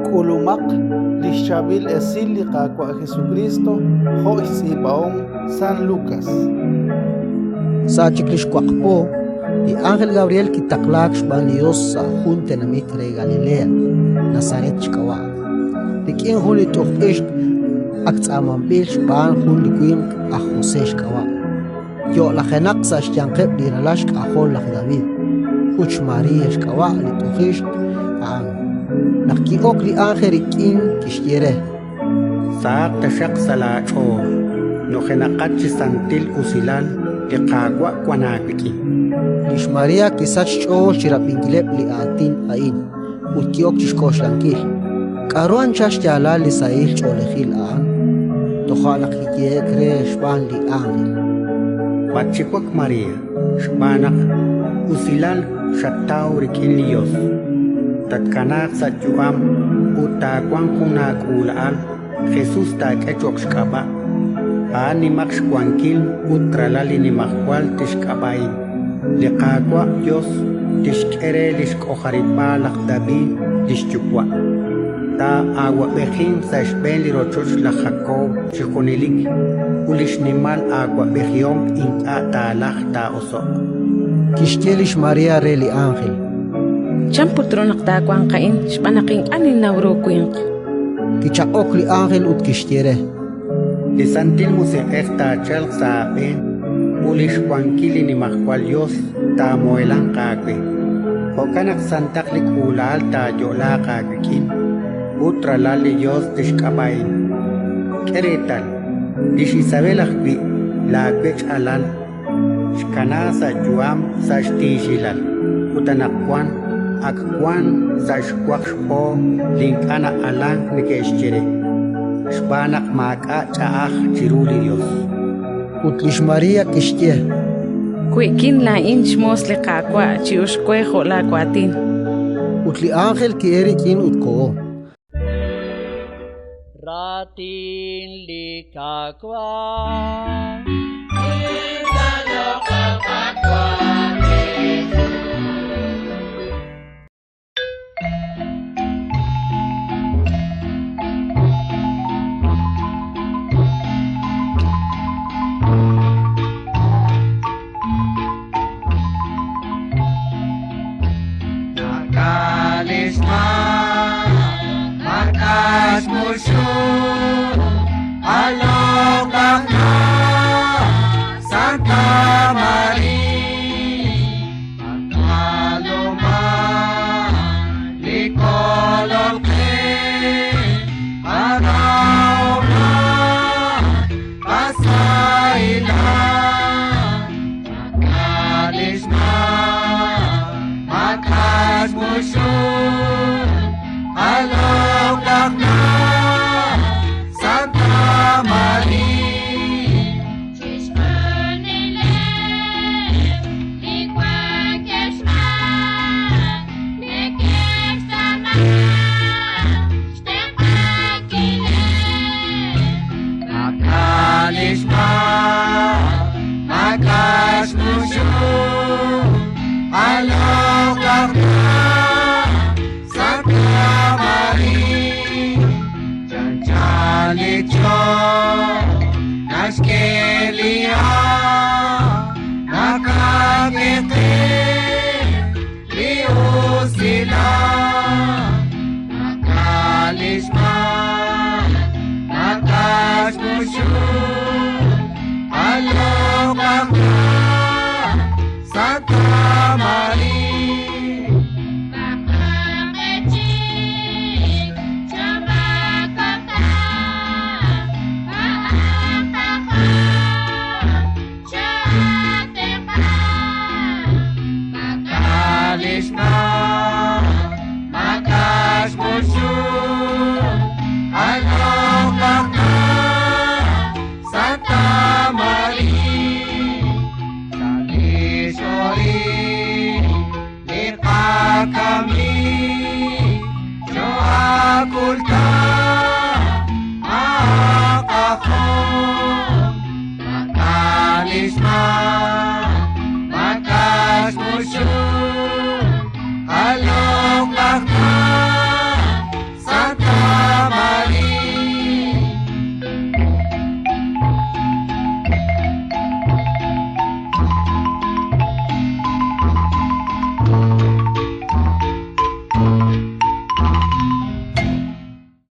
K'ulumaq li xChaab'il Esil li Qaawa' Jesukriist jo' xtz'iib'ahom San Lukas. Sa' chik li xwaq po, li ánjel Gabriel kitaqlaak xb'aan li Yos sa' jun tenamit re Galilea, Nazaret xk'ab'a', rik'in jun li t'uj ixq ak tz'aamanb'il xb'aan jun li winq aj José xk'ab'a', yo'lajenaq sa' xyanqeb' li ralal xk'ajol laj David, ut xMaría xk'ab'a' li t'uj ixq a'an. Naq ki'ok li ánjel rik'in, kixye re: Sahaq taxaq sa' laach'ool, nujenaqat chi santil usilal, li Qaawa' wank aawik'in. Lix María kisachk xch'ool chi rab'inkileb' li aatin a'in ut ki'ok chi xk'oxlankil: K'aru anchal xyaalal li sahil ch'oolejil a'an? Toja' naq kiyehe'k re xb'aan li ánjel: Matxiwak, María, xb'aan naq usilal xataw rik'in li Yos. Tatkanaaq sa' yu'am ut taawanq jun aak'uula'al, Jesus taak'e cho'q xk'ab'a'. A'an nimaq xwankil ut Ralal li Nimajwal tixk'ab'a'in. Li Qaawa' Yos tixk'e re li xk'ojarib'aal laj David li xyuwa'. Taa'awab'ejinq sa' xb'een li rochoch laj Jakob chi junelik, ut li xnimal awab'ejihom ink'a' taalajq taa'oso'q. Kixye lix María re li ánjel: Chan put ru naq taawanq a'in xb'aan naq ink'a' ninnaw ru winq? Kichaq'ok li ánjel ut kixye re: Li Santil Musiq'ej taachalq sa' aab'een ut li xwankil li Nimajwal Yos taamuhelanq aawe. Jo'kan naq santaq li k'uula'al taayo'laaq aawik'in ut Ralal li Yos tixk'ab'a'in. K'e reetal, lix Isabel ajwi', laawech' alal, xkanaak sa' yu'am sa' xtiixilal, ut anaqwan ak wank sa' xwaq xpo li ink'a' na'alank neke'xye re, xb'aan naq maak'a' ch'a'aj chiru li Yos. Ut lix María kixye: We'kin laa'in xmoos li Qaawa', chi'uxq we jo' laawaatin. Ut li ánjel ki'elk rik'in ut koho. Raatin li Qaawa'.